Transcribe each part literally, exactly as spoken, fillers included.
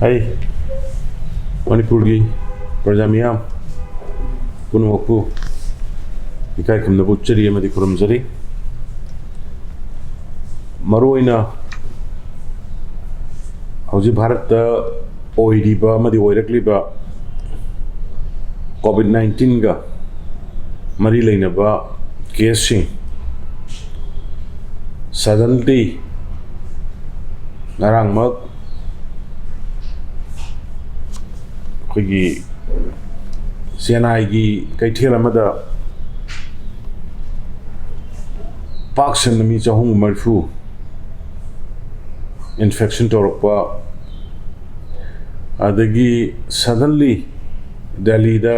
ꯑꯩ ꯃꯅꯤꯄꯨꯔꯒꯤ ꯄ꯭ꯔꯖꯥ ꯃꯤꯌꯥꯝ ꯄꯨꯝꯅꯃꯛꯄꯨ ꯏꯀꯥꯏ ꯈꯨꯝꯅꯕ ꯎꯠꯆꯔꯤ ꯑꯃꯗꯤ ꯈꯨꯔꯨꯝꯖꯔꯤ꯫ ꯃꯔꯨꯑꯣꯏꯅ ꯍꯧꯖꯤꯛ ꯚꯥꯔꯠꯇ ꯑꯣꯏꯔꯤꯕ ꯑꯃꯗꯤ ꯑꯣꯏꯔꯛꯂꯤꯕ ꯀꯣꯚꯤꯗ ꯅꯥꯏꯟꯇꯤꯟꯒ ꯃꯔꯤ ꯂꯩꯅꯕ ꯀꯦꯁꯁꯤꯡ suddenly ꯉꯔꯥꯡꯃꯛ ꯑꯩꯈꯣꯏꯒꯤ ꯆꯦꯟꯅꯥꯏꯒꯤ ꯀꯩꯊꯦꯜ ꯑꯃꯗ ꯄꯥꯛ ꯁꯟꯅ ꯃꯤ ꯆꯍꯨꯝ ꯃꯔꯤꯐꯨ ꯏꯟꯐꯦꯛꯁꯟ ꯇꯧꯔꯛꯄ, ꯑꯗꯒꯤ suddenly ꯗꯦꯜꯂꯤꯗ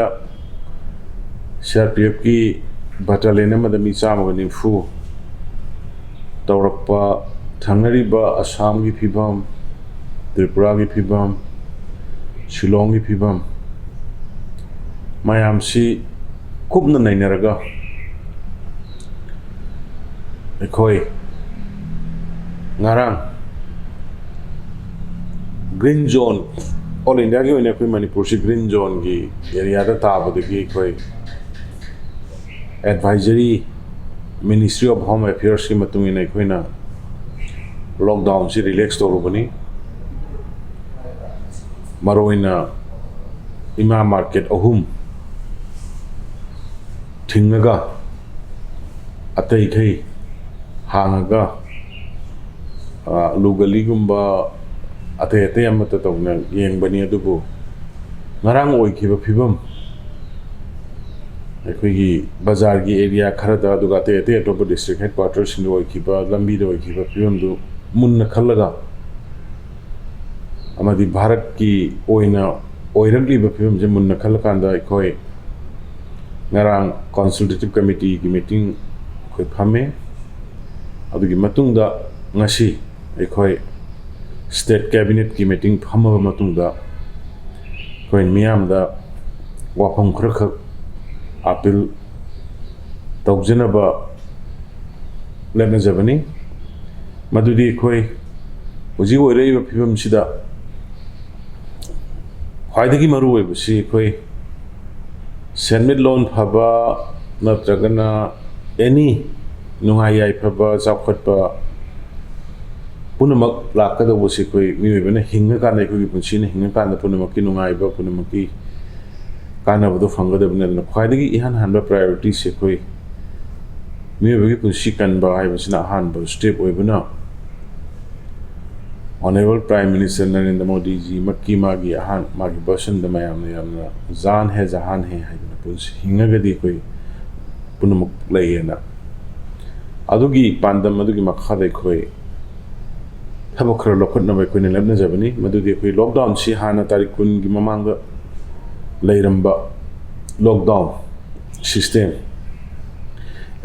ꯁꯤ ꯑꯥꯔ ꯄꯤ ꯑꯦꯐꯀꯤ ꯕꯇꯥꯂꯤꯌꯟ ꯑꯃꯗ ꯃꯤ ꯆꯥꯝꯃꯒ ꯅꯤꯐꯨ ꯇꯧꯔꯛꯄ, ꯊꯪꯅꯔꯤꯕ ꯑꯁꯥꯝꯒꯤ ꯐꯤꯕꯝ, ꯇ꯭ꯔꯤꯄꯨꯔꯥꯒꯤ ꯐꯤꯕꯝ, ꯁꯤꯂꯣꯡꯒꯤ ꯐꯤꯕꯝ, ꯃꯌꯥꯝꯁꯤ ꯀꯨꯞꯅ ꯅꯩꯅꯔꯒ ꯑꯩꯈꯣꯏ ꯉꯔꯥꯡ ꯒ꯭ꯔꯤꯟ ꯖꯣꯟ, ꯑꯣꯜ ꯏꯟꯗꯤꯌꯥꯒꯤ ꯑꯣꯏꯅ ꯑꯩꯈꯣꯏ ꯃꯅꯤꯄꯨꯔꯁꯤ ꯒ꯭ꯔꯤꯟ ꯖꯣꯟꯒꯤ ꯑꯦꯔꯤꯌꯥꯗ ꯇꯥꯕꯗꯒꯤ ꯑꯩꯈꯣꯏ ꯑꯦꯗꯚꯥꯏꯖꯔꯤ, ꯃꯤꯅꯤꯁꯇ꯭ꯔꯤ ꯑꯣꯐ ꯍꯣꯝ ꯑꯦꯐꯤꯌꯔꯁꯀꯤ ꯃꯇꯨꯡ ꯏꯟꯅ ꯑꯩꯈꯣꯏꯅ ꯂꯣꯛꯗꯥꯎꯟꯁꯤ ꯔꯤꯂꯦꯛꯁ ꯇꯧꯔꯨꯕꯅꯤ꯫ ꯃꯔꯨꯑꯣꯏꯅ ꯏꯃꯥ ꯃꯥꯔꯀꯦꯠ ꯑꯍꯨꯝ ꯊꯤꯡꯉꯒ ꯑꯇꯩꯈꯩ ꯍꯥꯡꯉꯒ, ꯑ, ꯑꯂꯨ ꯒꯂꯤꯒꯨꯝꯕ ꯑꯇꯩ ꯑꯇꯩ ꯑꯃꯠꯇ ꯇꯧꯅ ꯌꯦꯡꯕꯅꯤ꯫ ꯑꯗꯨꯕꯨ ꯉꯔꯥꯡ ꯑꯣꯏꯈꯤꯕ ꯐꯤꯕꯝ, ꯑꯩꯈꯣꯏꯒꯤ ꯕꯖꯥꯔꯒꯤ ꯑꯦꯔꯤꯌꯥ ꯈꯔꯗ, ꯑꯗꯨꯒ ꯑꯇꯩ ꯑꯇꯩ ꯑꯇꯣꯞꯄ ꯗꯤꯁꯇ꯭ꯔꯤꯛ ꯍꯦꯗ ꯀ꯭ꯋꯥꯇꯔꯁꯤꯡꯗ ꯑꯣꯏꯈꯤꯕ, ꯂꯝꯕꯤꯗ ꯑꯣꯏꯈꯤꯕ ꯐꯤꯕꯝꯗꯨ ꯃꯨꯟꯅ ꯈꯜꯂꯒ, ꯑꯃꯗꯤ ꯚꯥꯔꯠꯀꯤ ꯑꯣꯏꯅ ꯑꯣꯏꯔꯛꯂꯤꯕ ꯐꯤꯕꯝꯁꯦ ꯃꯨꯟꯅ ꯈꯜꯂꯀꯥꯟꯗ, ꯑꯩꯈꯣꯏ ꯉꯔꯥꯡ ꯀꯟꯁꯜꯇꯦꯇꯤꯚ ꯀꯃꯤꯇꯤꯒꯤ ꯃꯤꯇꯤꯡ ꯑꯩꯈꯣꯏ ꯐꯝꯃꯦ꯫ ꯑꯗꯨꯒꯤ ꯃꯇꯨꯡꯗ ꯉꯁꯤ ꯑꯩꯈꯣꯏ ꯁ꯭ꯇꯦꯠ ꯀꯦꯕꯤꯅꯦꯠꯀꯤ ꯃꯤꯇꯤꯡ ꯐꯝꯃꯕ ꯃꯇꯨꯡꯗ, ꯑꯩꯈꯣꯏ ꯃꯤꯌꯥꯝꯗ ꯋꯥꯐꯝ ꯈꯔꯈꯛ ꯑꯥꯄꯤꯜ ꯇꯧꯖꯅꯕ ꯂꯦꯞꯅꯖꯕꯅꯤ꯫ ꯃꯗꯨꯗꯤ ꯑꯩꯈꯣꯏ ꯍꯧꯖꯤꯛ ꯑꯣꯏꯔꯛꯏꯕ ꯐꯤꯕꯝꯁꯤꯗ ꯈ꯭ꯋꯥꯏꯗꯒꯤ ꯃꯔꯨ ꯑꯣꯏꯕꯁꯤ ꯑꯩꯈꯣꯏ ꯁꯦꯟꯃꯤꯠꯂꯣꯟ ꯐꯕ ꯅꯠꯇ꯭ꯔꯒꯅ ꯑꯦꯅꯤ ꯅꯨꯡꯉꯥꯏ ꯌꯥꯏꯐꯕ ꯆꯥꯎꯈꯠꯄ ꯄꯨꯝꯅꯃꯛ ꯂꯥꯛꯀꯗꯧꯕꯁꯤ ꯑꯩꯈꯣꯏ ꯃꯤꯑꯣꯏꯕꯅ ꯍꯤꯡꯉꯀꯥꯟꯗ, ꯑꯩꯈꯣꯏꯒꯤ ꯄꯨꯟꯁꯤꯅ ꯍꯤꯡꯉꯀꯥꯟꯗ ꯄꯨꯝꯅꯃꯛꯀꯤ ꯅꯨꯡꯉꯥꯏꯕ, ꯄꯨꯝꯅꯃꯛꯀꯤ ꯀꯥꯟꯅꯕꯗꯣ ꯐꯪꯒꯗꯕꯅꯤ꯫ ꯑꯗꯨꯅ ꯈ꯭ꯋꯥꯏꯗꯒꯤ ꯏꯍꯥꯟ ꯍꯥꯟꯕ ꯄ꯭ꯔꯥꯏꯌꯣꯔꯤꯇꯤꯁꯦ ꯑꯩꯈꯣꯏ ꯃꯤꯑꯣꯏꯕꯒꯤ ꯄꯨꯟꯁꯤ ꯀꯟꯕ ꯍꯥꯏꯕꯁꯤꯅ ꯑꯍꯥꯟꯕ ꯁ꯭ꯇꯦꯞ ꯑꯣꯏꯕꯅ, ꯑꯣꯅꯔꯦꯕꯜ ꯄ꯭ꯔꯥꯏꯝ ꯃꯤꯅꯤꯁꯇꯔ ꯅꯔꯦꯟꯗ꯭ꯔ ꯃꯣꯗꯤꯖꯤꯃꯛꯀꯤ ꯃꯥꯒꯤ ꯑꯍꯥꯟ ꯃꯥꯒꯤ ꯚꯥꯁꯟꯗ ꯃꯌꯥꯝꯅ ꯌꯥꯝꯅ "ꯖꯥꯟ ꯍꯦ ꯖꯍꯥꯟ ꯍꯦ" ꯍꯥꯏꯗꯅ, ꯄꯨꯟꯁꯤ ꯍꯤꯡꯉꯒꯗꯤ ꯑꯩꯈꯣꯏ ꯄꯨꯝꯅꯃꯛ ꯂꯩꯌꯦꯅ, ꯑꯗꯨꯒꯤ ꯄꯥꯟꯗꯝ ꯑꯗꯨꯒꯤ ꯃꯈꯥꯗ ꯑꯩꯈꯣꯏ ꯊꯕꯛ ꯈꯔ ꯂꯧꯈꯠꯅꯕ ꯑꯩꯈꯣꯏꯅ ꯂꯦꯞꯅꯖꯕꯅꯤ꯫ ꯃꯗꯨꯗꯤ ꯑꯩꯈꯣꯏ ꯂꯣꯛꯗꯥꯎꯟꯁꯤ ꯍꯥꯟꯅ ꯇꯥꯔꯤꯛ ꯀꯨꯟꯒꯤ ꯃꯃꯥꯡꯗ ꯂꯩꯔꯝꯕ ꯂꯣꯛꯗꯥꯎꯟ ꯁꯤꯁꯇꯦꯝ,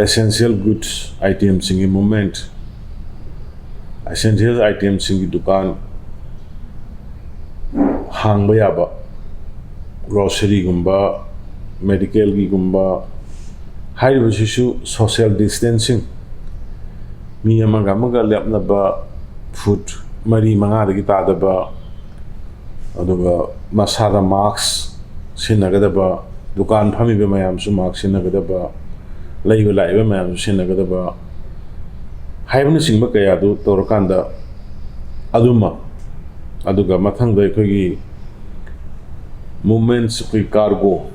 ꯑꯦꯁꯦꯟꯁꯤꯌꯦꯜ ꯒꯨꯗꯁ ꯑꯥꯏꯇꯦꯝꯁꯤꯡꯒꯤ ꯃꯨꯞꯃꯦꯟꯠ, ꯑꯦꯁꯦꯟꯁꯤꯌꯦꯜ ꯑꯥꯏꯇꯦꯝꯁꯤꯡꯒꯤ ꯗꯨꯀꯥꯟ ꯍꯥꯡꯕ ꯌꯥꯕ, ꯒ꯭ꯔꯣꯁꯔꯤꯒꯨꯝꯕ, ꯃꯦꯗꯤꯀꯦꯜꯒꯤꯒꯨꯝꯕ, ꯍꯥꯏꯔꯤꯕꯁꯤꯁꯨ ꯁꯣꯁꯤꯌꯦꯜ ꯗꯤꯁꯇꯦꯟꯁꯤꯡ, ꯃꯤ ꯑꯃꯒ ꯑꯃꯒ ꯂꯦꯞꯅꯕ ꯐꯨꯠ ꯃꯔꯤ ꯃꯉꯥꯗꯒꯤ ꯇꯥꯗꯕ, ꯑꯗꯨꯒ ꯃꯁꯥꯗ ꯃꯥꯛꯁ ꯁꯤꯖꯤꯟꯅꯒꯗꯕ, ꯗꯨꯀꯥꯟ ꯐꯝꯃꯤꯕ ꯃꯌꯥꯝꯁꯨ ꯃꯥꯛꯁ ꯁꯤꯖꯤꯟꯅꯒꯗꯕ, ꯂꯩꯕ ꯂꯥꯛꯏꯕ ꯃꯌꯥꯝꯁꯨ ꯁꯤꯖꯤꯟꯅꯒꯗꯕ ꯍꯥꯏꯕꯅꯆꯤꯡꯕ ꯀꯌꯥꯗꯨ ꯇꯧꯔꯀꯥꯟꯗ ꯑꯗꯨꯃ, ꯑꯗꯨꯒ ꯃꯊꯪꯗ ꯑꯩꯈꯣꯏꯒꯤ ꯃꯨꯞꯃꯦꯟꯠꯁ, ꯑꯩꯈꯣꯏ ꯀꯥꯔꯒꯣ,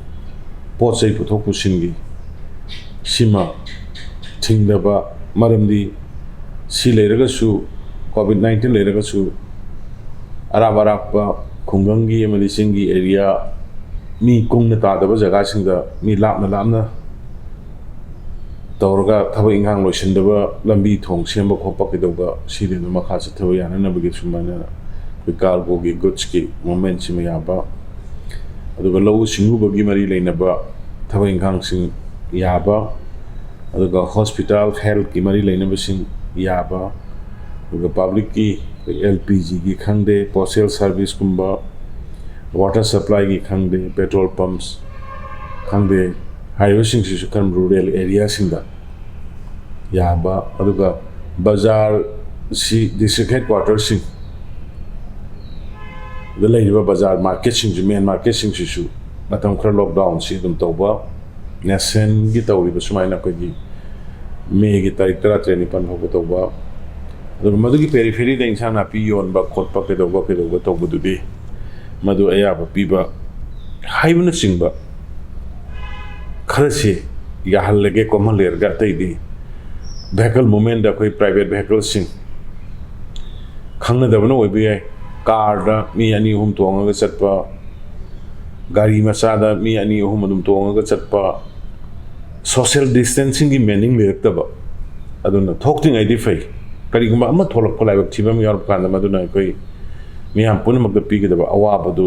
ꯄꯣꯠ ꯆꯩ ꯄꯨꯊꯣꯛ ꯄꯨꯁꯤꯟꯒꯤ, ꯁꯤꯃ ꯊꯤꯡꯗꯕ, ꯃꯔꯝꯗꯤ ꯁꯤ ꯂꯩꯔꯒꯁꯨ, ꯀꯣꯚꯤꯗ ꯅꯥꯏꯟꯇꯤꯟ ꯂꯩꯔꯒꯁꯨ, ꯑꯔꯥꯞ ꯑꯔꯥꯞꯄ ꯈꯨꯡꯒꯪꯒꯤ ꯑꯃꯗꯤ ꯆꯤꯡꯒꯤ ꯑꯦꯔꯤꯌꯥ, ꯃꯤ ꯀꯨꯡꯅ ꯇꯥꯗꯕ ꯖꯒꯥꯁꯤꯡꯗ, ꯃꯤ ꯂꯥꯞꯅ ꯂꯥꯞꯅ ꯇꯧꯔꯒ ꯊꯕꯛ ꯏꯪꯈꯥꯡ ꯂꯣꯏꯁꯤꯟꯗꯕ, ꯂꯝꯕꯤ ꯊꯣꯡ ꯁꯦꯝꯕ ꯈꯣꯠꯄ ꯀꯩꯗꯧꯕ, ꯁꯤꯗꯤ ꯑꯗꯨꯝ ꯃꯈꯥ ꯆꯠꯊꯕ ꯌꯥꯅꯅꯕꯒꯤ ꯁꯨꯃꯥꯏꯅ ꯑꯩꯈꯣꯏ ꯀꯥꯔꯒꯣꯒꯤ ꯒꯨꯗꯁꯀꯤ ꯃꯨꯞꯃꯦꯟꯠꯁꯤꯃ ꯌꯥꯕ, ꯑꯗꯨꯒ ꯂꯧꯎ ꯁꯤꯡꯎꯕꯒꯤ ꯃꯔꯤ ꯂꯩꯅꯕ ꯊꯕꯛ ꯏꯪꯈꯥꯡꯁꯤꯡ ꯌꯥꯕ, ꯑꯗꯨꯒ ꯍꯣꯁꯄꯤꯇꯥꯜ, ꯍꯦꯜꯠꯀꯤ ꯃꯔꯤ ꯂꯩꯅꯕꯁꯤꯡ ꯌꯥꯕ, ꯑꯗꯨꯒ ꯄꯕ꯭ꯂꯤꯛꯀꯤ ꯑꯦꯜ ꯄꯤ ꯖꯤꯒꯤ ꯈꯪꯗꯦ, ꯄꯣꯁꯇꯦꯜ ꯁꯥꯔꯚꯤꯁꯀꯨꯝꯕ, ꯋꯥꯇꯔ ꯁꯄ꯭ꯂꯥꯏꯒꯤ ꯈꯪꯗꯦ, ꯄꯦꯇ꯭ꯔꯣꯜ ꯄꯝꯁ ꯈꯪꯗꯦ, ꯍꯥꯏꯔꯤꯕꯁꯤꯡꯁꯤꯁꯨ ꯈꯔ ꯔꯨꯔꯦꯜ ꯑꯦꯔꯤꯌꯥꯁꯤꯡꯗ ꯌꯥꯕ, ꯑꯗꯨꯒ ꯕꯖꯥꯔꯁꯤ ꯗꯤꯁꯇ꯭ꯔꯤꯛ ꯍꯦꯗ ꯀ꯭ꯋꯥꯇꯔꯁꯤꯡ, ꯗ ꯂꯩꯔꯤꯕ ꯕꯖꯥꯔ ꯃꯥꯔꯀꯦꯠꯁꯤꯡꯁꯨ, ꯃꯦꯟ ꯃꯥꯔꯀꯦꯠꯁꯤꯡꯁꯤꯁꯨ ꯃꯇꯝ ꯈꯔ ꯂꯣꯛꯗꯥꯎꯟꯁꯤ ꯑꯗꯨꯝ ꯇꯧꯕ, ꯅꯦꯁꯟꯒꯤ ꯇꯧꯔꯤꯕ ꯁꯨꯃꯥꯏꯅ ꯑꯩꯈꯣꯏꯒꯤ ꯃꯦꯒꯤ ꯇꯥꯔꯤꯛ ꯇꯔꯥ ꯇꯔꯦꯠ ꯅꯤꯄꯥꯜ ꯐꯥꯎꯕ ꯇꯧꯕ, ꯑꯗꯨꯒ ꯃꯗꯨꯒꯤ ꯄꯦꯔꯤꯐꯦꯔꯤꯗ ꯏꯟꯁꯥꯡ ꯅꯥꯄꯤ ꯌꯣꯟꯕ ꯈꯣꯠꯄ ꯀꯩꯗꯧꯕ ꯀꯩꯗꯧꯕ ꯇꯧꯕꯗꯨꯗꯤ ꯃꯗꯨ ꯑꯌꯥꯕ ꯄꯤꯕ ꯍꯥꯏꯕꯅꯆꯤꯡꯕ ꯈꯔꯁꯤ ꯌꯥꯍꯜꯂꯒꯦ, ꯀꯣꯝꯍꯜꯂꯦꯔꯒ ꯑꯇꯩꯗꯤ ꯚꯦꯍꯤꯀꯜ ꯃꯨꯞꯃꯦꯟꯗ ꯑꯩꯈꯣꯏ ꯄ꯭ꯔꯥꯏꯚꯦꯠ ꯚꯦꯍꯤꯀꯜꯁꯤꯡ ꯈꯪꯅꯗꯕꯅ ꯑꯣꯏꯕ ꯌꯥꯏ, ꯀꯥꯔꯗ ꯃꯤ ꯑꯅꯤ ꯑꯍꯨꯝ ꯇꯣꯡꯉꯒ ꯆꯠꯄ, ꯒꯥꯔꯤ ꯃꯆꯥꯗ ꯃꯤ ꯑꯅꯤ ꯑꯍꯨꯝ ꯑꯗꯨꯝ ꯇꯣꯡꯉꯒ ꯆꯠꯄ, ꯁꯣꯁꯤꯌꯦꯜ ꯗꯤꯁꯇꯦꯟꯁꯤꯡꯒꯤ ꯃꯦꯅꯤꯡ ꯂꯩꯔꯛꯇꯕ꯫ ꯑꯗꯨꯅ ꯊꯣꯛꯇ꯭ꯔꯤꯉꯩꯗꯤ ꯐꯩ, ꯀꯔꯤꯒꯨꯝꯕ ꯑꯃ ꯊꯣꯛꯂꯛꯄ ꯂꯥꯏꯕꯛ ꯊꯤꯕ ꯑꯃ ꯌꯥꯎꯔꯛꯄ ꯀꯥꯟꯗ ꯃꯗꯨꯅ ꯑꯩꯈꯣꯏ ꯃꯤꯌꯥꯝ ꯄꯨꯝꯅꯃꯛꯇ ꯄꯤꯒꯗꯕ ꯑꯋꯥꯕꯗꯨ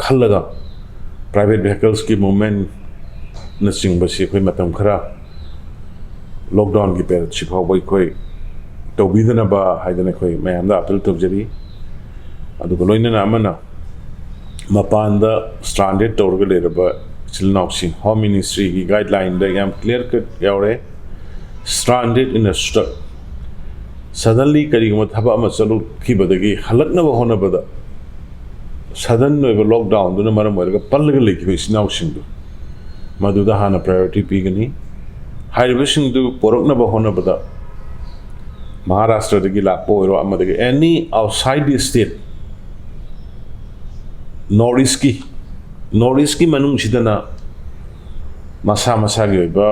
ꯈꯜꯂꯒ ꯄ꯭ꯔꯥꯏꯚꯦꯠ ꯚꯦꯍꯤꯀꯜꯁꯀꯤ ꯃꯨꯞꯃꯦꯟꯅꯆꯤꯡꯕꯁꯤ ꯑꯩꯈꯣꯏ ꯃꯇꯝ ꯈꯔ ꯂꯣꯛꯗꯥꯎꯟꯒꯤ ꯄꯦꯔꯠꯁꯤ ꯐꯥꯎꯕ ꯑꯩꯈꯣꯏ ꯇꯧꯕꯤꯗꯅꯕ ꯍꯥꯏꯗꯅ ꯑꯩꯈꯣꯏ ꯃꯌꯥꯝꯗ ꯑꯥꯄꯤꯜ ꯇꯧꯖꯔꯤ꯫ ꯑꯗꯨꯒ ꯂꯣꯏꯅꯅ ꯑꯃꯅ ꯃꯄꯥꯟꯗ ꯁ꯭ꯇ꯭ꯔꯥꯟꯗꯦꯠ ꯇꯧꯔꯒ ꯂꯩꯔꯕ ꯏꯆꯤꯜ ꯏꯅꯥꯎꯁꯤꯡ, ꯍꯣꯝ ꯃꯤꯅꯤꯁꯇ꯭ꯔꯤꯒꯤ ꯒꯥꯏꯗꯂꯥꯏꯟꯗ ꯌꯥꯝ ꯀ꯭ꯂꯤꯌꯥꯔ ꯀꯠ ꯌꯥꯎꯔꯦ, stranded in a truck꯫ ꯁꯗꯟꯂꯤ ꯀꯔꯤꯒꯨꯝꯕ ꯊꯕꯛ ꯑꯃ ꯆꯠꯂꯨꯈꯤꯕꯗꯒꯤ ꯍꯜꯂꯛꯅꯕ ꯍꯣꯠꯅꯕꯗ ꯁꯗꯟ ꯑꯣꯏꯕ ꯂꯣꯛꯗꯥꯎꯟꯗꯨꯅ ꯃꯔꯝ ꯑꯣꯏꯔꯒ ꯄꯜꯂꯒ ꯂꯩꯈꯤꯕ ꯏꯆꯤꯜ ꯏꯅꯥꯎꯁꯤꯡꯗꯨ ꯃꯗꯨꯗ ꯍꯥꯟꯅ ꯄ꯭ꯔꯥꯏꯌꯣꯔꯤꯇꯤ ꯄꯤꯒꯅꯤ꯫ ꯍꯥꯏꯔꯤꯕꯁꯤꯡꯗꯨ ꯄꯣꯔꯛꯅꯕ ꯍꯣꯠꯅꯕꯗ ꯃꯍꯥꯔꯥꯁꯇ꯭ꯔꯗꯒꯤ ꯂꯥꯛꯄ ꯑꯣꯏꯔꯣ, ꯑꯃꯗꯒꯤ any outside the state, north ꯏꯁꯀꯤ, ꯅꯣꯔꯠ ꯏꯁꯀꯤ ꯃꯅꯨꯡꯁꯤꯗꯅ ꯃꯁꯥ ꯃꯁꯥꯒꯤ ꯑꯣꯏꯕ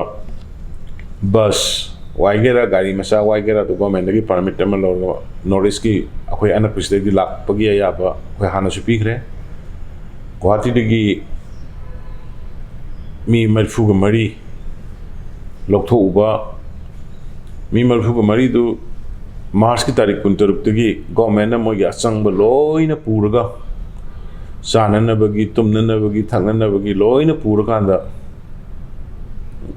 ꯕꯁ ꯋꯥꯏꯒꯦꯔꯥ, ꯒꯥꯔꯤ ꯃꯆꯥ ꯋꯥꯏꯒꯦꯔꯥ, ꯑꯗꯨ ꯒꯣꯔꯃꯦꯟꯗꯒꯤ ꯄꯔꯃꯤꯠ ꯑꯃ ꯂꯧꯔꯒ ꯅꯣꯔꯠ ꯏꯁꯀꯤ ꯑꯩꯈꯣꯏ ꯑꯅꯛꯄꯁꯤꯗꯒꯤ ꯂꯥꯛꯄꯒꯤ ꯑꯌꯥꯕ ꯑꯩꯈꯣꯏ ꯍꯥꯟꯅꯁꯨ ꯄꯤꯈ꯭ꯔꯦ꯫ ꯒꯨꯋꯥꯍꯥꯇꯤꯗꯒꯤ ꯃꯤ ꯃꯔꯤꯐꯨꯒ ꯃꯔꯤ ꯂꯧꯊꯣꯛꯎꯕ, ꯃꯤ ꯃꯔꯤꯐꯨꯒ ꯃꯔꯤꯗꯨ ꯃꯥꯔꯁꯀꯤ ꯇꯥꯔꯤꯛ ꯀꯨꯟꯇꯔꯨꯛꯇꯒꯤ ꯒꯣꯔꯃꯦꯟꯅ ꯃꯣꯏꯒꯤ ꯑꯆꯪꯕ ꯂꯣꯏꯅ ꯄꯨꯔꯒ, ꯆꯥꯅꯅꯕꯒꯤ, ꯇꯨꯝꯅꯅꯕꯒꯤ, ꯊꯛꯅꯅꯕꯒꯤ ꯂꯣꯏꯅ ꯄꯨꯔꯀꯥꯟꯗ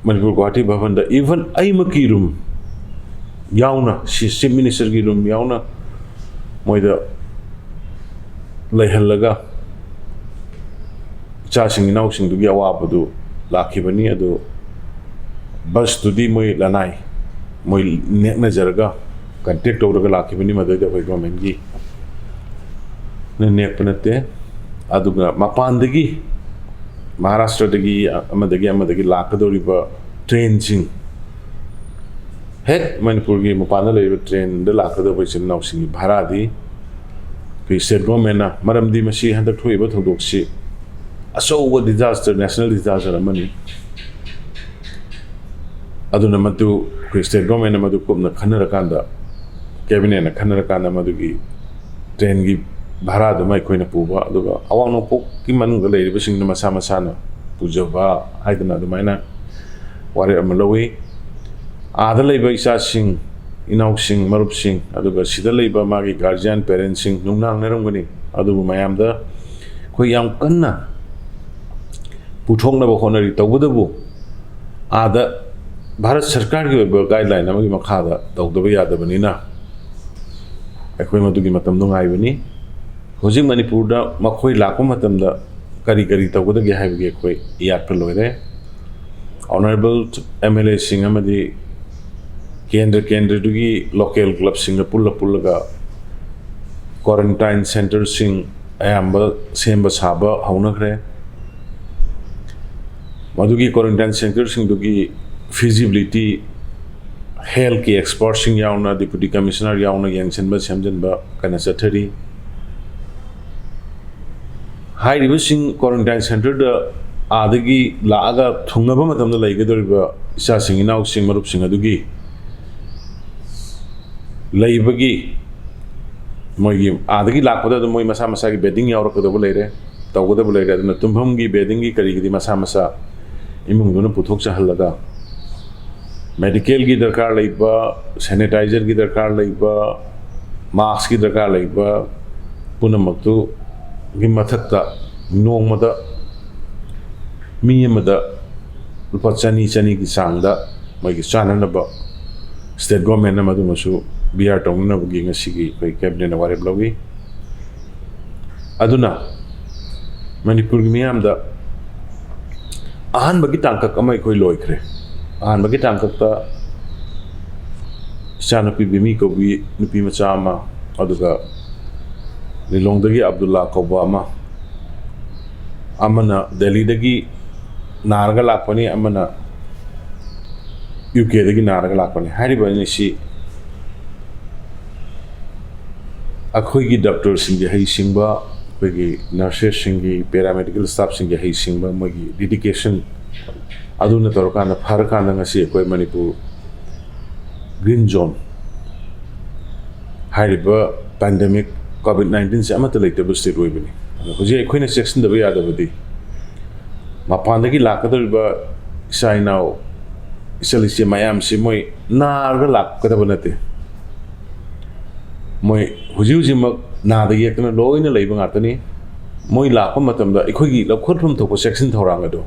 ꯃꯅꯤꯄꯨꯔ ꯒꯨꯋꯥꯍꯥꯇꯤ ꯚꯕꯟꯗ, even ꯑꯩꯃꯛꯀꯤ ꯔꯨꯝ ꯌꯥꯎꯅ, ꯁꯤ ꯆꯤꯐ ꯃꯤꯅꯤꯁꯇꯔꯒꯤ ꯔꯨꯝ ꯌꯥꯎꯅ ꯃꯣꯏꯗ ꯂꯩꯍꯜꯂꯒ ꯏꯆꯥꯁꯤꯡ ꯏꯅꯥꯎꯁꯤꯡꯗꯨꯒꯤ ꯑꯋꯥꯕꯗꯨ ꯂꯥꯛꯈꯤꯕꯅꯤ꯫ ꯑꯗꯨ ꯕꯁꯇꯨꯗꯤ ꯃꯣꯏ ꯂꯅꯥꯏ, ꯃꯣꯏ ꯅꯦꯛꯅꯖꯔꯒ ꯀꯟꯇꯦꯛ ꯇꯧꯔꯒ ꯂꯥꯛꯈꯤꯕꯅꯤ꯫ ꯃꯗꯩꯗ ꯑꯩꯈꯣꯏ ꯒꯣꯔꯃꯦꯟꯒꯤ ꯅꯦꯛꯄ ꯅꯠꯇꯦ꯫ ꯑꯗꯨꯒ ꯃꯄꯥꯟꯗꯒꯤ, ꯃꯍꯥꯔꯥꯁꯇ꯭ꯔꯗꯒꯤ, ꯑꯃꯗꯒꯤ ꯑꯃꯗꯒꯤ ꯂꯥꯛꯀꯗꯧꯔꯤꯕ ꯇ꯭ꯔꯦꯟꯁꯤꯡ, ꯍꯦꯛ ꯃꯅꯤꯄꯨꯔꯒꯤ ꯃꯄꯥꯟꯗ ꯂꯩꯔꯤꯕ ꯇ꯭ꯔꯦꯟꯗ ꯂꯥꯛꯀꯗꯧꯕ ꯏꯆꯤꯜ ꯏꯅꯥꯎꯁꯤꯡꯒꯤ ꯚꯔꯥꯗꯤ ꯑꯩꯈꯣꯏ ꯁ꯭ꯇꯦꯠ ꯒꯣꯔꯃꯦꯟꯅ, ꯃꯔꯝꯗꯤ ꯃꯁꯤ ꯍꯟꯗꯛ ꯊꯣꯛꯏꯕ ꯊꯧꯗꯣꯛꯁꯤ ꯑꯆꯧꯕ ꯗꯤꯖꯥꯁꯇꯔ, ꯅꯦꯁꯅꯦꯜ ꯗꯤꯖꯥꯁꯇꯔ ꯑꯃꯅꯤ꯫ ꯑꯗꯨꯅ ꯃꯗꯨ ꯑꯩꯈꯣꯏ ꯁ꯭ꯇꯦꯠ ꯒꯣꯔꯃꯦꯟꯅ ꯃꯗꯨ ꯀꯨꯞꯅ ꯈꯟꯅꯔꯀꯥꯟꯗ, ꯀꯦꯕꯤꯅꯦꯠꯅ ꯈꯟꯅꯔꯀꯥꯟꯗ ꯃꯗꯨꯒꯤ ꯇ꯭ꯔꯦꯟꯒꯤ ꯚꯔꯥꯗꯨꯃ ꯑꯩꯈꯣꯏꯅ ꯄꯨꯕ, ꯑꯗꯨꯒ ꯑꯋꯥꯡ ꯅꯣꯡꯄꯣꯛꯀꯤ ꯃꯅꯨꯡꯗ ꯂꯩꯔꯤꯕꯁꯤꯡꯗꯨꯅ ꯃꯁꯥ ꯃꯁꯥꯅ ꯄꯨꯖꯕ ꯍꯥꯏꯗꯅ ꯑꯗꯨꯃꯥꯏꯅ ꯋꯥꯔꯦꯞ ꯑꯃ ꯂꯧꯏ꯫ ꯑꯥꯗ ꯂꯩꯕ ꯏꯆꯥꯁꯤꯡ, ꯏꯅꯥꯎꯁꯤꯡ, ꯃꯔꯨꯞꯁꯤꯡ, ꯑꯗꯨꯒ ꯁꯤꯗ ꯂꯩꯕ ꯃꯥꯒꯤ ꯒꯥꯔꯖꯤꯌꯥꯟ, ꯄꯦꯔꯦꯟꯁꯁꯤꯡ ꯅꯨꯡꯅꯥꯡꯅꯔꯝꯒꯅꯤ꯫ ꯑꯗꯨꯕꯨ ꯃꯌꯥꯝꯗ ꯑꯩꯈꯣꯏ ꯌꯥꯝ ꯀꯟꯅ ꯄꯨꯊꯣꯛꯅꯕ ꯍꯣꯠꯅꯔꯤ꯫ ꯇꯧꯕꯇꯕꯨ ꯑꯥꯗ ꯚꯥꯔꯠ ꯁꯔꯀꯥꯔꯒꯤ ꯑꯣꯏꯕ ꯒꯥꯏꯗꯂꯥꯏꯟ ꯑꯃꯒꯤ ꯃꯈꯥꯗ ꯇꯧꯗꯕ ꯌꯥꯗꯕꯅꯤꯅ ꯑꯩꯈꯣꯏ ꯃꯗꯨꯒꯤ ꯃꯇꯝꯗꯣ ꯉꯥꯏꯕꯅꯤ꯫ ꯍꯧꯖꯤꯛ ꯃꯅꯤꯄꯨꯔꯗ ꯃꯈꯣꯏ ꯂꯥꯛꯄ ꯃꯇꯝꯗ ꯀꯔꯤ ꯀꯔꯤ ꯇꯧꯒꯗꯒꯦ ꯍꯥꯏꯕꯒꯤ ꯑꯩꯈꯣꯏ ꯏꯌꯥꯠꯄ ꯂꯣꯏꯔꯦ꯫ ꯑꯣꯅꯔꯦꯕꯜ ꯑꯦꯝ ꯑꯦꯜ ꯑꯦꯁꯤꯡ ꯑꯃꯗꯤ ꯀꯦꯟꯗ꯭ꯔ ꯀꯦꯟꯗ꯭ꯔꯗꯨꯒꯤ ꯂꯣꯀꯦꯜ ꯀ꯭ꯂꯕꯁꯤꯡꯒ ꯄꯨꯜꯂ ꯄꯨꯜꯂꯒ ꯀ꯭ꯋꯥꯔꯦꯟꯇꯥꯏꯟ ꯁꯦꯟꯇꯔꯁꯤꯡ ꯑꯌꯥꯝꯕ ꯁꯦꯝꯕ ꯁꯥꯕ ꯍꯧꯅꯈ꯭ꯔꯦ꯫ ꯃꯗꯨꯒꯤ ꯀ꯭ꯋꯥꯔꯦꯟꯇꯥꯏꯟ ꯁꯦꯟꯇꯔꯁꯤꯡꯗꯨꯒꯤ ꯐꯤꯖꯤꯕꯤꯂꯤꯇꯤ ꯍꯦꯜꯊꯀꯤ ꯑꯦꯛꯁꯄꯔꯠꯁꯤꯡ ꯌꯥꯎꯅ, ꯗꯤꯄꯨꯇꯤ ꯀꯃꯤꯁꯅꯔ ꯌꯥꯎꯅ ꯌꯦꯡꯁꯤꯟꯕ ꯁꯦꯝꯖꯤꯟꯕ ꯀꯟꯅ ꯆꯠꯊꯔꯤ꯫ ꯍꯥꯏꯔꯤꯕꯁꯤꯡ ꯀ꯭ꯋꯥꯔꯦꯟꯇꯥꯏꯟ ꯁꯦꯟꯇꯔꯗ ꯑꯥꯗꯒꯤ ꯂꯥꯛꯑꯒ ꯊꯨꯡꯅꯕ ꯃꯇꯝꯗ ꯂꯩꯒꯗꯧꯔꯤꯕ ꯏꯆꯥꯁꯤꯡ, ꯏꯅꯥꯎꯁꯤꯡ, ꯃꯔꯨꯞꯁꯤꯡ ꯑꯗꯨꯒꯤ ꯂꯩꯕꯒꯤ, ꯃꯣꯏꯒꯤ ꯑꯥꯗꯒꯤ ꯂꯥꯛꯄꯗ ꯑꯗꯨꯝ ꯃꯣꯏ ꯃꯁꯥ ꯃꯁꯥꯒꯤ ꯕꯦꯗꯤꯡ ꯌꯥꯎꯔꯛꯀꯗꯧꯕ ꯂꯩꯔꯦ, ꯇꯧꯒꯗꯕ ꯂꯩꯔꯦ꯫ ꯑꯗꯨꯅ ꯇꯨꯝꯐꯝꯒꯤ, ꯕꯦꯗꯤꯡꯒꯤ, ꯀꯔꯤꯒꯤꯗꯤ ꯃꯁꯥ ꯃꯁꯥ ꯏꯃꯨꯡꯗꯨꯅ ꯄꯨꯊꯣꯛꯆꯍꯜꯂꯒ, ꯃꯦꯗꯤꯀꯦꯜꯒꯤ ꯗꯔꯀꯥꯔ ꯂꯩꯕ, ꯁꯦꯅꯤꯇꯥꯏꯖꯔꯒꯤ ꯗꯔꯀꯥꯔ ꯂꯩꯕ, ꯃꯥꯛꯁꯀꯤ ꯗꯔꯀꯥꯔ ꯂꯩꯕ ꯄꯨꯝꯅꯃꯛꯇꯨꯒꯤ ꯃꯊꯛꯇ ꯅꯣꯡꯃꯗ ꯃꯤ ꯑꯃꯗ ꯂꯨꯄꯥ ꯆꯅꯤ, ꯆꯅꯤꯒꯤ ꯆꯥꯡꯗ ꯃꯣꯏꯒꯤ ꯆꯥꯅꯅꯕ ꯁ꯭ꯇꯦꯠ ꯒꯣꯔꯃꯦꯟꯅ ꯃꯗꯨꯃꯁꯨ ꯕꯤꯌꯥꯔ ꯇꯧꯅꯅꯕꯒꯤ ꯉꯁꯤꯒꯤ ꯑꯩꯈꯣꯏ ꯀꯦꯕꯤꯅꯦꯠꯅ ꯋꯥꯔꯦꯞ ꯂꯧꯏ꯫ ꯑꯗꯨꯅ ꯃꯅꯤꯄꯨꯔꯒꯤ ꯃꯤꯌꯥꯝꯗ ꯑꯍꯥꯟꯕꯒꯤ ꯇꯥꯡꯀꯛ ꯑꯃ ꯑꯩꯈꯣꯏ ꯂꯣꯏꯈ꯭ꯔꯦ꯫ ꯑꯍꯥꯟꯕꯒꯤ ꯇꯥꯡꯀꯛꯇ ꯏꯆꯥꯅꯨꯄꯤ ꯕꯤꯃꯤ ꯀꯧꯕꯤ ꯅꯨꯄꯤ ꯃꯆꯥ ꯑꯃ, ꯑꯗꯨꯒ ꯂꯤꯂꯣꯡꯗꯒꯤ ꯑꯕꯗꯨꯜꯂꯥ ꯀꯧꯕ ꯑꯃ, ꯑꯃꯅ ꯗꯦꯜꯂꯤꯗꯒꯤ ꯅꯥꯔꯒ ꯂꯥꯛꯄꯅꯤ, ꯑꯃꯅ ꯌꯨ ꯀꯦꯗꯒꯤ ꯅꯥꯔꯒ ꯂꯥꯛꯄꯅꯤ꯫ ꯍꯥꯏꯔꯤꯕ ꯑꯅꯤꯁꯤ ꯑꯩꯈꯣꯏꯒꯤ ꯗꯣꯛꯇꯔꯁꯤꯡꯒꯤ ꯍꯩꯁꯤꯡꯕ, ꯑꯩꯈꯣꯏꯒꯤ ꯅꯔꯁꯦꯁꯁꯤꯡꯒꯤ, ꯄꯦꯔꯥꯃꯦꯗꯤꯀꯦꯜ ꯁ꯭ꯇꯥꯐꯁꯤꯡꯒꯤ ꯍꯩꯁꯤꯡꯕ, ꯃꯣꯏꯒꯤ ꯗꯦꯗꯤꯀꯦꯁꯟ ꯑꯗꯨꯅ ꯇꯧꯔꯀꯥꯟꯗ, ꯐꯔꯀꯥꯟꯗ ꯉꯁꯤ ꯑꯩꯈꯣꯏ ꯃꯅꯤꯄꯨꯔ ꯒ꯭ꯔꯤꯟ ꯖꯣꯟ ꯍꯥꯏꯔꯤꯕ ꯄꯦꯟꯗꯦꯃꯤꯛ ꯀꯣꯚꯤꯗ ꯅꯥꯏꯟꯇꯤꯟꯁꯦ ꯑꯃꯠꯇ ꯂꯩꯇꯕ ꯁ꯭ꯇꯦꯠ ꯑꯣꯏꯕꯅꯤ꯫ ꯑꯗꯣ ꯍꯧꯖꯤꯛ ꯑꯩꯈꯣꯏꯅ ꯆꯦꯛꯁꯤꯟꯗꯕ ꯌꯥꯗꯕꯗꯤ, ꯃꯄꯥꯟꯗꯒꯤ ꯂꯥꯛꯀꯗꯧꯔꯤꯕ ꯏꯆꯥ ꯏꯅꯥꯎ, ꯏꯆꯜ ꯏꯆꯦ ꯃꯌꯥꯝꯁꯤ ꯃꯣꯏ ꯅꯥꯔꯒ ꯂꯥꯛꯀꯗꯕ ꯅꯠꯇꯦ꯫ ꯃꯣꯏ ꯍꯧꯖꯤꯛ ꯍꯧꯖꯤꯛꯃꯛ ꯅꯥꯗ ꯌꯦꯛꯇꯅ ꯂꯣꯏꯅ ꯂꯩꯕ ꯉꯥꯛꯇꯅꯤ꯫ ꯃꯣꯏ ꯂꯥꯛꯄ ꯃꯇꯝꯗ ꯑꯩꯈꯣꯏꯒꯤ ꯂꯧꯈꯠꯐꯝ ꯊꯣꯛꯄ ꯆꯦꯛꯁꯤꯟ ꯊꯧꯔꯥꯡ ꯑꯗꯨ,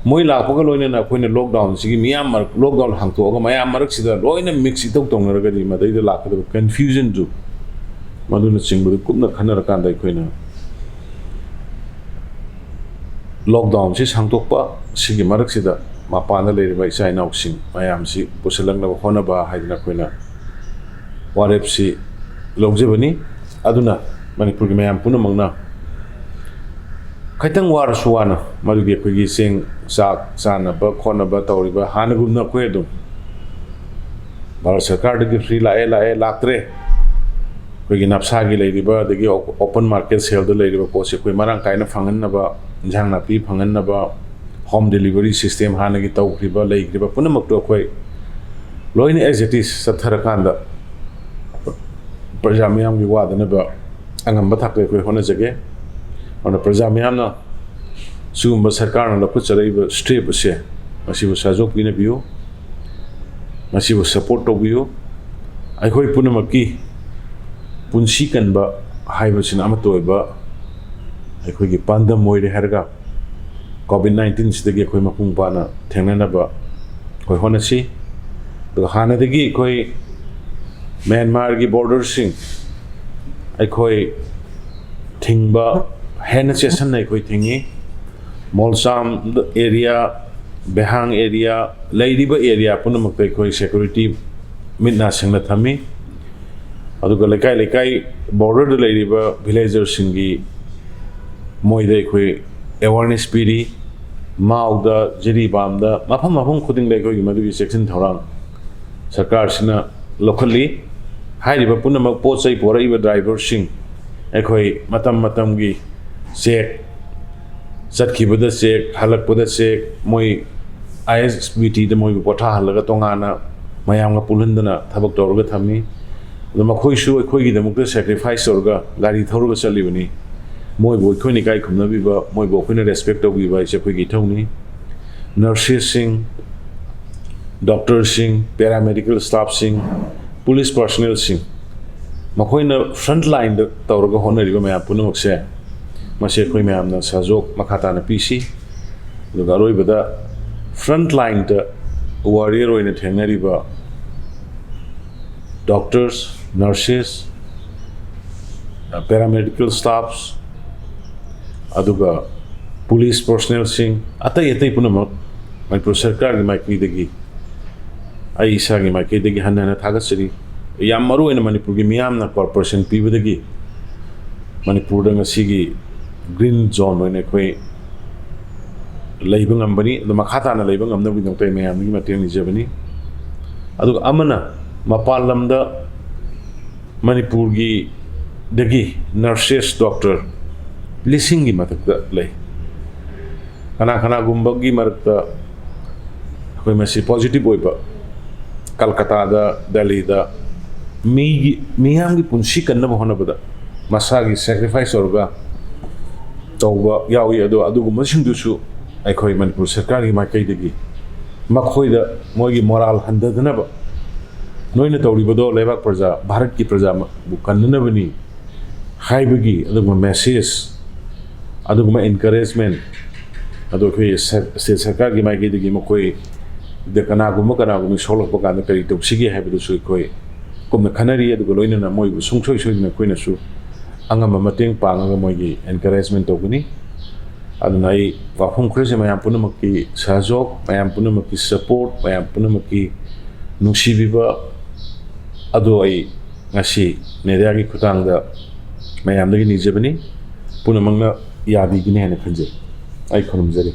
ꯃꯣꯏ ꯂꯥꯛꯄꯒ ꯂꯣꯏꯅꯅ ꯑꯩꯈꯣꯏꯅ ꯂꯣꯛꯗꯥꯎꯟꯁꯤꯒꯤ ꯃꯤꯌꯥꯝ ꯃꯔꯛ, ꯂꯣꯛꯗꯥꯎꯟ ꯍꯥꯡꯇꯣꯛꯑꯒ ꯃꯌꯥꯝ ꯃꯔꯛꯁꯤꯗ ꯂꯣꯏꯅ ꯃꯤꯛꯁ ꯏꯇꯧ ꯇꯧꯅꯔꯒꯗꯤ ꯃꯗꯩꯗ ꯂꯥꯛꯀꯗꯕ ꯀꯟꯐ꯭ꯌꯨꯖꯟꯗꯨ, ꯃꯗꯨꯅꯆꯤꯡꯕꯗꯨ ꯀꯨꯞꯅ ꯈꯟꯅꯔꯀꯥꯟꯗ ꯑꯩꯈꯣꯏꯅ ꯂꯣꯛꯗꯥꯎꯟꯁꯤ ꯁꯥꯡꯗꯣꯛꯄ, ꯁꯤꯒꯤ ꯃꯔꯛꯁꯤꯗ ꯃꯄꯥꯟꯗ ꯂꯩꯔꯤꯕ ꯏꯆꯥ ꯏꯅꯥꯎꯁꯤꯡ ꯃꯌꯥꯝꯁꯤ ꯄꯨꯁꯤꯜꯂꯛꯅꯕ ꯍꯣꯠꯅꯕ ꯍꯥꯏꯗꯅ ꯑꯩꯈꯣꯏꯅ ꯋꯥꯔꯦꯞꯁꯤ ꯂꯧꯖꯕꯅꯤ꯫ ꯑꯗꯨꯅ ꯃꯅꯤꯄꯨꯔꯒꯤ ꯃꯌꯥꯝ ꯄꯨꯝꯅꯃꯛꯅ ꯈꯤꯇꯪ ꯋꯥꯔꯁꯨ ꯋꯥꯅ ꯃꯗꯨꯒꯤ ꯑꯩꯈꯣꯏꯒꯤ ꯆꯦꯡ ꯆꯥꯛ ꯆꯥꯅꯕ ꯈꯣꯠꯅꯕ ꯇꯧꯔꯤꯕ ꯍꯥꯟꯅꯒꯨꯝꯅ ꯑꯩꯈꯣꯏ ꯑꯗꯨꯝ ꯚꯥꯔꯠ ꯁꯔꯀꯥꯔꯗꯒꯤ ꯐ꯭ꯔꯤ ꯂꯥꯛꯑꯦ, ꯂꯥꯛꯑꯦ, ꯂꯥꯛꯇ꯭ꯔꯦ, ꯑꯩꯈꯣꯏꯒꯤ ꯅꯞꯁꯥꯒꯤ ꯂꯩꯔꯤꯕ, ꯑꯗꯒꯤ ꯑꯣꯄꯟ ꯃꯥꯔꯀꯦꯠ ꯁꯦꯜꯗ ꯂꯩꯔꯤꯕ ꯄꯣꯠꯁꯦ ꯑꯩꯈꯣꯏ ꯃꯔꯥꯡ ꯀꯥꯏꯅ ꯐꯪꯍꯟꯅꯕ, ꯏꯟꯁꯥꯡ ꯅꯥꯄꯤ ꯐꯪꯍꯟꯅꯕ, ꯍꯣꯝ ꯗꯦꯂꯤꯚꯔꯤ ꯁꯤꯁꯇꯦꯝ ꯍꯥꯟꯅꯒꯤ ꯇꯧꯈ꯭ꯔꯤꯕ, ꯂꯩꯈ꯭ꯔꯤꯕ ꯄꯨꯝꯅꯃꯛꯇꯨ ꯑꯩꯈꯣꯏ ꯂꯣꯏꯅ as it is ꯆꯠꯊꯔꯀꯥꯟꯗ ꯄ꯭ꯔꯖꯥ ꯃꯤꯌꯥꯝꯒꯤ ꯋꯥꯗꯅꯕ ꯑꯉꯝꯕ ꯊꯥꯛꯇ ꯑꯩꯈꯣꯏ ꯍꯣꯠꯅꯖꯒꯦ꯫ ꯑꯗꯨꯅ ꯄ꯭ꯔꯖꯥ ꯃꯤꯌꯥꯝꯅ ꯁꯤꯒꯨꯝꯕ ꯁꯔꯀꯥꯔꯅ ꯂꯧꯈꯠꯆꯔꯛꯏꯕ ꯁ꯭ꯇꯦꯞ ꯑꯁꯦ, ꯃꯁꯤꯕꯨ ꯁꯍꯖꯣꯛ ꯄꯤꯅꯕꯤꯌꯨ, ꯃꯁꯤꯕꯨ ꯁꯄꯣꯔꯠ ꯇꯧꯕꯤꯌꯨ꯫ ꯑꯩꯈꯣꯏ ꯄꯨꯝꯅꯃꯛꯀꯤ ꯄꯨꯟꯁꯤ ꯀꯟꯕ ꯍꯥꯏꯕꯁꯤꯅ ꯑꯃꯠꯇ ꯑꯣꯏꯕ ꯑꯩꯈꯣꯏꯒꯤ ꯄꯥꯟꯗꯝ ꯑꯣꯏꯔꯦ ꯍꯥꯏꯔꯒ ꯀꯣꯚꯤꯗ ꯅꯥꯏꯟꯇꯤꯟꯁꯤꯗꯒꯤ ꯑꯩꯈꯣꯏ ꯃꯄꯨꯡ ꯐꯥꯅ ꯊꯦꯡꯅꯅꯕ ꯑꯩꯈꯣꯏ ꯍꯣꯠꯅꯁꯤ꯫ ꯑꯗꯨꯒ ꯍꯥꯟꯅꯗꯒꯤ ꯑꯩꯈꯣꯏ ꯃ꯭ꯌꯥꯟꯃꯥꯔꯒꯤ ꯕꯣꯔꯗꯔꯁꯤꯡ ꯑꯩꯈꯣꯏ ꯊꯤꯡꯕ ꯍꯦꯟꯅ ꯆꯦꯠꯁꯟꯅ ꯑꯩꯈꯣꯏ ꯊꯤꯡꯉꯤ꯫ ꯃꯣꯜꯁꯥꯝ ꯑꯦꯔꯤꯌꯥ, ꯕꯦꯍꯥꯡ ꯑꯦꯔꯤꯌꯥ, ꯂꯩꯔꯤꯕ ꯑꯦꯔꯤꯌꯥ ꯄꯨꯝꯅꯃꯛꯇ ꯑꯩꯈꯣꯏ ꯁꯦꯀ꯭ꯌꯨꯔꯤꯇꯤ ꯃꯤꯠ ꯅꯥ ꯁꯤꯡꯅ ꯊꯝꯃꯤ꯫ ꯑꯗꯨꯒ ꯂꯩꯀꯥꯏ ꯂꯩꯀꯥꯏ ꯕꯣꯔꯗꯔꯗ ꯂꯩꯔꯤꯕ ꯚꯤꯂꯦꯖꯔꯁꯤꯡꯒꯤ ꯃꯣꯏꯗ ꯑꯩꯈꯣꯏ ꯑꯦꯋꯥꯔꯅꯦꯁ ꯄꯤꯔꯤ꯫ ꯃꯥꯎꯗ, ꯖꯤꯔꯤꯕꯥꯝꯗ, ꯃꯐꯝ ꯃꯐꯝ ꯈꯨꯗꯤꯡꯗ ꯑꯩꯈꯣꯏꯒꯤ ꯃꯗꯨꯒꯤ ꯆꯦꯛꯁꯤꯟ ꯊꯧꯔꯥꯡ ꯁꯔꯀꯥꯔꯁꯤꯅ ꯂꯧꯈꯠꯂꯤ꯫ ꯍꯥꯏꯔꯤꯕ ꯄꯨꯝꯅꯃꯛ ꯄꯣꯠ ꯆꯩ ꯄꯨꯔꯛꯏꯕ ꯗ꯭ꯔꯥꯏꯚꯔꯁꯤꯡ ꯑꯩꯈꯣꯏ ꯃꯇꯝ ꯃꯇꯝꯒꯤ ꯆꯦꯛ, ꯆꯠꯈꯤꯕꯗ ꯆꯦꯛ, ꯍꯜꯂꯛꯄꯗ ꯆꯦꯛ, ꯃꯣꯏ ꯑꯥꯏ ꯑꯦꯁ ꯕꯤ ꯇꯤꯗ ꯃꯣꯏꯕꯨ ꯄꯣꯊꯥꯍꯜꯂꯒ ꯇꯣꯉꯥꯟꯅ ꯃꯌꯥꯝꯒ ꯄꯨꯜꯍꯟꯗꯅ ꯊꯕꯛ ꯇꯧꯔꯒ ꯊꯝꯃꯤ꯫ ꯑꯗꯣ ꯃꯈꯣꯏꯁꯨ ꯑꯩꯈꯣꯏꯒꯤꯗꯃꯛꯇ ꯁꯦꯀ꯭ꯔꯤꯐꯥꯏꯁ ꯇꯧꯔꯒ ꯒꯥꯔꯤ ꯊꯧꯔꯒ ꯆꯠꯂꯤꯕꯅꯤ꯫ ꯃꯣꯏꯕꯨ ꯑꯩꯈꯣꯏꯅ ꯏꯀꯥꯏ ꯈꯨꯝꯅꯕꯤꯕ, ꯃꯣꯏꯕꯨ ꯑꯩꯈꯣꯏꯅ ꯔꯦꯁꯄꯦꯛ ꯇꯧꯕꯤꯕ ꯍꯥꯏꯁꯦ ꯑꯩꯈꯣꯏꯒꯤ ꯏꯊꯧꯅꯤ꯫ ꯅꯔꯁꯦꯁꯁꯤꯡ, ꯗꯣꯛꯇꯔꯁꯤꯡ, ꯄꯦꯔꯥꯃꯦꯗꯤꯀꯦꯜ ꯁ꯭ꯇꯥꯐꯁꯤꯡ, ꯄꯨꯂꯤꯁ ꯄꯥꯔꯁꯣꯅꯦꯜꯁꯤꯡ, ꯃꯈꯣꯏꯅ ꯐ꯭ꯔꯟꯠ ꯂꯥꯏꯟꯗ ꯇꯧꯔꯒ ꯍꯣꯠꯅꯔꯤꯕ ꯃꯌꯥꯝ ꯄꯨꯝꯅꯃꯛꯁꯦ, ꯃꯁꯤ ꯑꯩꯈꯣꯏ ꯃꯌꯥꯝꯅ ꯁꯍꯖꯣꯛ ꯃꯈꯥ ꯇꯥꯅ ꯄꯤꯁꯤ꯫ ꯑꯗꯨꯒ ꯑꯔꯣꯏꯕꯗ ꯐ꯭ꯔꯟꯠ ꯂꯥꯏꯟꯗ ꯋꯥꯔꯤꯌꯔ ꯑꯣꯏꯅ ꯊꯦꯡꯅꯔꯤꯕ ꯗꯣꯛꯇꯔꯁ, ꯅꯔꯁꯦꯁ, ꯄꯦꯔꯥꯃꯦꯗꯤꯀꯦꯜ ꯁ꯭ꯇꯥꯐꯁ, ꯑꯗꯨꯒ ꯄꯨꯂꯤꯁ ꯄꯔꯁꯣꯅꯦꯜꯁꯤꯡ, ꯑꯇꯩ ꯑꯇꯩ ꯄꯨꯝꯅꯃꯛ ꯃꯅꯤꯄꯨꯔ ꯁꯔꯀꯥꯔꯒꯤ ꯃꯥꯏꯀꯩꯗꯒꯤ, ꯑꯩ ꯏꯁꯥꯒꯤ ꯃꯥꯏꯀꯩꯗꯒꯤ ꯍꯟꯅ ꯍꯟꯅ ꯊꯥꯒꯠꯆꯔꯤ꯫ ꯌꯥꯝ ꯃꯔꯨ ꯑꯣꯏꯅ ꯃꯅꯤꯄꯨꯔꯒꯤ ꯃꯤꯌꯥꯝꯅ ꯀꯣꯔꯄꯣꯔꯦꯁꯟ ꯄꯤꯕꯗꯒꯤ ꯃꯅꯤꯄꯨꯔꯗ ꯉꯁꯤꯒꯤ ꯒ꯭ꯔꯤꯟ ꯖꯣꯟ ꯑꯣꯏꯅ ꯑꯩꯈꯣꯏ ꯂꯩꯕ ꯉꯝꯕꯅꯤ꯫ ꯑꯗꯣ ꯃꯈꯥ ꯇꯥꯅ ꯂꯩꯕ ꯉꯝꯅꯕꯒꯤꯗꯃꯛꯇ ꯑꯩ ꯃꯌꯥꯝꯗꯒꯤ ꯃꯇꯦꯡ ꯅꯤꯖꯕꯅꯤ꯫ ꯑꯗꯨꯒ ꯑꯃꯅ, ꯃꯄꯥꯟ ꯂꯝꯗ ꯃꯅꯤꯄꯨꯔꯒꯤꯗꯒꯤ ꯅꯔꯁꯦꯁ, ꯗꯣꯛꯇꯔ ꯂꯤꯁꯤꯡꯒꯤ ꯃꯊꯛꯇ ꯂꯩ꯫ ꯀꯅꯥ ꯀꯅꯥꯒꯨꯝꯕꯒꯤ ꯃꯔꯛꯇ ꯑꯩꯈꯣꯏ ꯃꯁꯤ ꯄꯣꯖꯤꯇꯤꯚ ꯑꯣꯏꯕ, ꯀꯜꯀꯇꯥꯗ, ꯗꯦꯜꯂꯤꯗ ꯃꯤꯒꯤ, ꯃꯤꯌꯥꯝꯒꯤ ꯄꯨꯟꯁꯤ ꯀꯟꯅꯕ ꯍꯣꯠꯅꯕꯗ ꯃꯁꯥꯒꯤ ꯁꯦꯀ꯭ꯔꯤꯐꯥꯏꯁ ꯇꯧꯔꯒ ꯇꯧꯕ ꯌꯥꯎꯏ꯫ ꯑꯗꯣ ꯑꯗꯨꯒꯨꯝꯕꯁꯤꯡꯗꯨꯁꯨ ꯑꯩꯈꯣꯏ ꯃꯅꯤꯄꯨꯔ ꯁꯔꯀꯥꯔꯒꯤ ꯃꯥꯏꯀꯩꯗꯒꯤ ꯃꯈꯣꯏꯗ, ꯃꯣꯏꯒꯤ ꯃꯣꯔꯥꯜ ꯍꯟꯊꯗꯅꯕ, ꯅꯣꯏꯅ ꯇꯧꯔꯤꯕꯗꯣ ꯂꯩꯕꯥꯛ ꯄ꯭ꯔꯖꯥ, ꯚꯥꯔꯠꯀꯤ ꯄ꯭ꯔꯖꯥꯕꯨ ꯀꯟꯅꯅꯕꯅꯤ ꯍꯥꯏꯕꯒꯤ ꯑꯗꯨꯒꯨꯝꯕ ꯃꯦꯁꯦꯖ, ꯑꯗꯨꯒꯨꯝꯕ ꯑꯦꯟꯀꯔꯦꯖꯃꯦꯟ ꯑꯗꯣ ꯑꯩꯈꯣꯏ ꯁꯔ-, ꯁ꯭ꯇꯦꯠ ꯁꯔꯀꯥꯔꯒꯤ ꯃꯥꯏꯀꯩꯗꯒꯤ ꯃꯈꯣꯏꯗ ꯀꯅꯥꯒꯨꯝꯕ ꯀꯅꯥꯒꯨꯝꯕ ꯁꯣꯛꯂꯛꯄ ꯀꯥꯟꯗ ꯀꯔꯤ ꯇꯧꯁꯤꯒꯦ ꯍꯥꯏꯕꯗꯨꯁꯨ ꯑꯩꯈꯣꯏ ꯀꯨꯞꯅ ꯈꯟꯅꯔꯤ꯫ ꯑꯗꯨꯒ ꯂꯣꯏꯅꯅ ꯃꯣꯏꯕꯨ ꯁꯨꯡꯁꯣꯏ ꯁꯣꯏꯗꯅ ꯑꯩꯈꯣꯏꯅꯁꯨ ꯑꯉꯝꯕ ꯃꯇꯦꯡ ꯄꯥꯡꯉꯒ ꯃꯣꯏꯒꯤ ꯑꯦꯟꯀꯔꯦꯖꯃꯦꯟ ꯇꯧꯒꯅꯤ꯫ ꯑꯗꯨꯅ ꯑꯩ ꯋꯥꯐꯝ ꯈꯔꯁꯦ ꯃꯌꯥꯝ ꯄꯨꯝꯅꯃꯛꯀꯤ ꯁꯍꯖꯣꯛ, ꯃꯌꯥꯝ ꯄꯨꯝꯅꯃꯛꯀꯤ ꯁꯄꯣꯔꯠ, ꯃꯌꯥꯝ ꯄꯨꯝꯅꯃꯛꯀꯤ ꯅꯨꯡꯁꯤꯕꯤꯕ ꯑꯗꯣ ꯑꯩ ꯉꯁꯤ ꯃꯦꯗꯤꯌꯥꯒꯤ ꯈꯨꯠꯊꯥꯡꯗ ꯃꯌꯥꯝꯗꯒꯤ ꯅꯤꯖꯕꯅꯤ, ꯄꯨꯝꯅꯃꯛꯅ ꯌꯥꯕꯤꯒꯅꯤ ꯍꯥꯏꯅ ꯈꯟꯖꯩ꯫ ꯑꯩ ꯈꯨꯔꯨꯝꯖꯔꯤ꯫